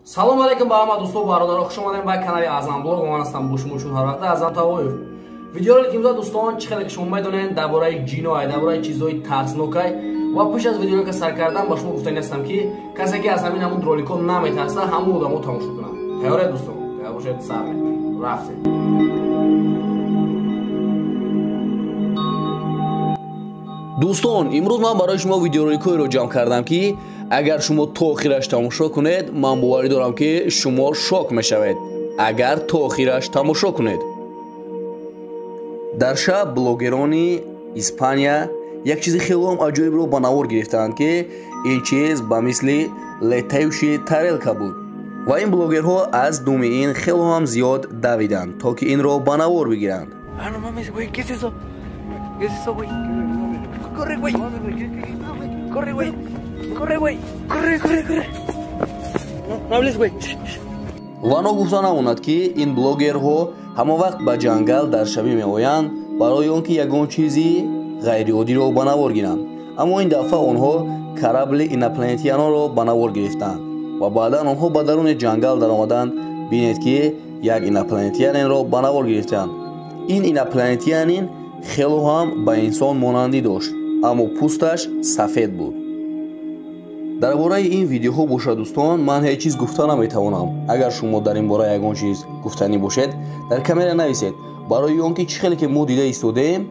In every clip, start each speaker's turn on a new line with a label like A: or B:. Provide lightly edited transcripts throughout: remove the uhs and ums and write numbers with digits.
A: Салом алейкум ба ҳама дӯстон, бародаро, хуш омадем ба канали Аъзам Блог. Ман ҳастам бо шумо чун ҳар вақт Аъзам Тавоев. Видеоролики имрӯза дӯстон, чӣ хеле ки шумо медонед, дар бораи ҷиноят, дар бораи чизҳои тарснокай ва пеш аз видеоролика сар кардан ба шумо гуфтанӣ ҳастам, ки касе ки аз ҳамин ҳамун роликҳо наметарса, ҳамун одамо тамошо кунанд. Тайёред дӯстон? Тайёр бошед, сар мекунем. Рафтем.
B: Дӯстон, имрӯз ман барои шумо видеороликҳоеро ҷамъ кардам, ки агар шумо то охираш тамошо кунед, ман боварӣ дорам, ки шумо шок мешавед, агар то охираш тамошо кунед. Дар шаб блогерони Испания як чизи хелоам аҷоибро ба навор гирифтаанд, ки ин чиз ба мисли летающий тарелка буд ва ин блогерҳо аз думи ин хело ҳам зиёд давиданд, то ки инро ба навор бигиранд.
C: Corre, güey. Corre, güey. Corre, güey. Corre, corre, corre. No, no hables, güey.
B: Ва ногуфта намонад, ки ин блогерҳо ҳама вақт ба ҷангал дар шабӣ меоянд барои он ки ягон чизи ғайриоддиро ба навор гиранд. Аммо ин дафъа онҳо корабли инопланетяноро ба навор гирифтанд ва баъдан онҳо ба даруни ҷангал даромаданд. Бинед, ки як инопланетянинро ба навор гирифтанд. Ин инопланетянин хело ҳам ба инсон монандӣ дошт, аммо пӯсташ сафед буд. Дар бораи ин видеоҳо бошад дӯстон, ман ҳеҷ чиз гуфта наметавонам. Агар шумо дар ин бора ягон чиз гуфтанӣ бошед, дар камера нависед, барои он ки чӣ хеле ки мо дида истодаем,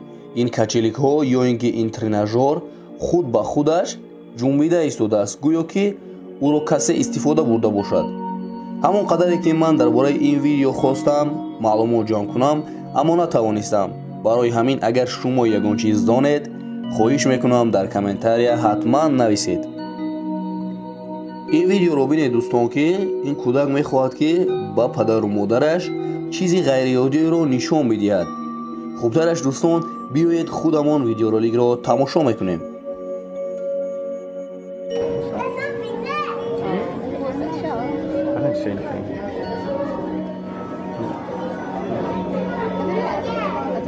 B: ин качеликҳо ё ин ки ин тренажёр худ ба худаш ҷунбида истодааст, гӯё ки ӯро касе истифода бурда бошад. Ҳамон қадаре ки ман дар бораи ин видео хостам маълумот ҷамъ кунам, аммо натавонистам. Барои ҳамин агар шумо ягон чиз донед, хоҳиш мекунам дар комментария ҳатман нависед. Ин видеоро бинед дӯстон, ки ин кӯдак мехоҳад, ки ба падару модараш чизи ғайриоддиро нишон бидиҳад. Хубтараш дӯстон, биёед худамон видеороликро тамошо мекунем.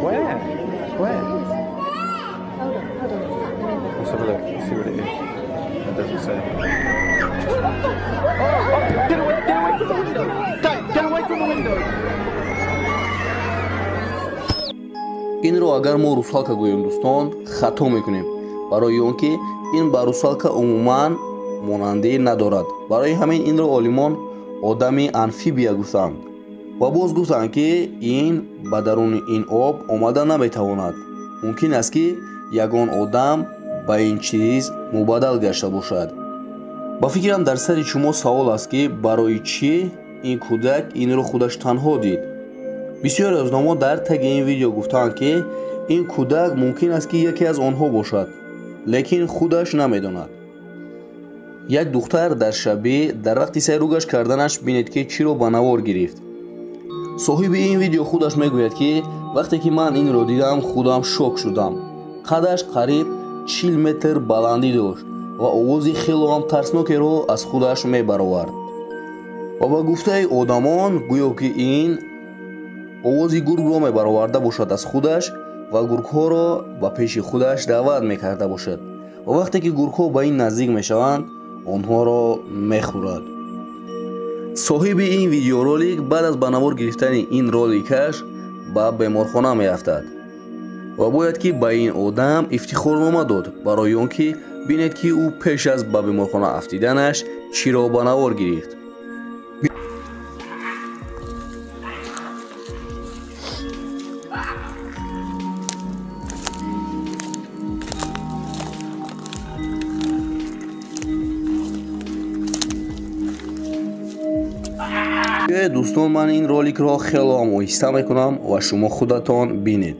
D: Where? Where?
E: Hold on.
D: Let's have a look. Let's see what it is. It doesn't say. Oh, oh, get away from the window! Dad, get away from the window!
B: Инро агар мо русалка гӯем дӯстон, хато мекунем, барои он ки ин ба русалка умуман монандӣ надорад. Барои ҳамин инро олимон одами амфибия гуфтанд ва боз гуфтанд, ки ин ба даруни ин об омада наметавонад. Мумкин аст, ки ягон одам ба ин чиз мубаддал гашта бошад. Ба фикрам дар сари шумо савол аст, ки барои чӣ ин кӯдак инро худаш танҳо дид. Бисёре аз одамо дар таги ин видео гуфтаанд, ки ин кӯдак мумкин аст, ки яке аз онҳо бошад, лекин худаш намедонад. Як духтар дар шабӣ дар вақти сайругашт карданаш бинед, ки чиро ба навор гирифт. Соҳиби ин видео худаш мегӯяд, ки вақте ки ман инро дидам, худам шок шудам. Қадаш қариб 40 метр баландӣ дошт ва овози хело ҳам тарснокеро аз худаш мебаровард. Ва ба гуфтаи одамон, гӯё ки ин овози гургро мебароварда бошад аз худаш ва гургҳоро ба пеши худаш даъват мекарда бошад. Ва вақте ки гургҳо ба ин наздик мешаванд, онҳоро мехӯрад. Соҳиби ин видеоролик баъд аз ба навор гирифтани ин роликаш ба беморхона меафтад ва бояд ки ба ин одам ифтихорнома дод, барои он ки бинед, ки ӯ пеш аз ба беморхона афтиданаш чиро ба навор гирифт. Дӯстон, ман ин роликро хело ҳам оҳиста мекунам ва шумо худатон бинед.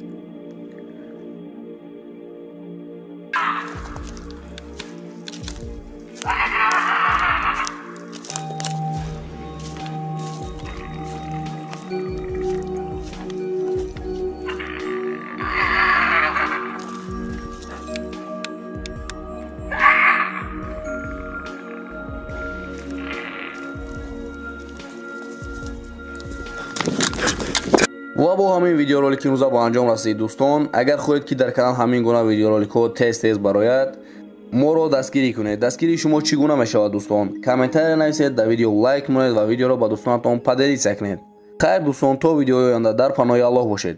B: Ва бо ҳамин видеоролики имрӯза ба анҷом расид дӯстон. Агар хоҳед, ки дар канал ҳамин гуна видеороликҳо тез тез барояд, Моро дастгирӣ кунед. Дастгирии шумо чӣ гуна мешавад, дӯстон? Комментария нависед, дар видео лайк монед ва видеоро ба дӯстонатон поделиться кунед. Хайр, дӯстон, то видеои оянда дар паноҳи Аллоҳ бошед.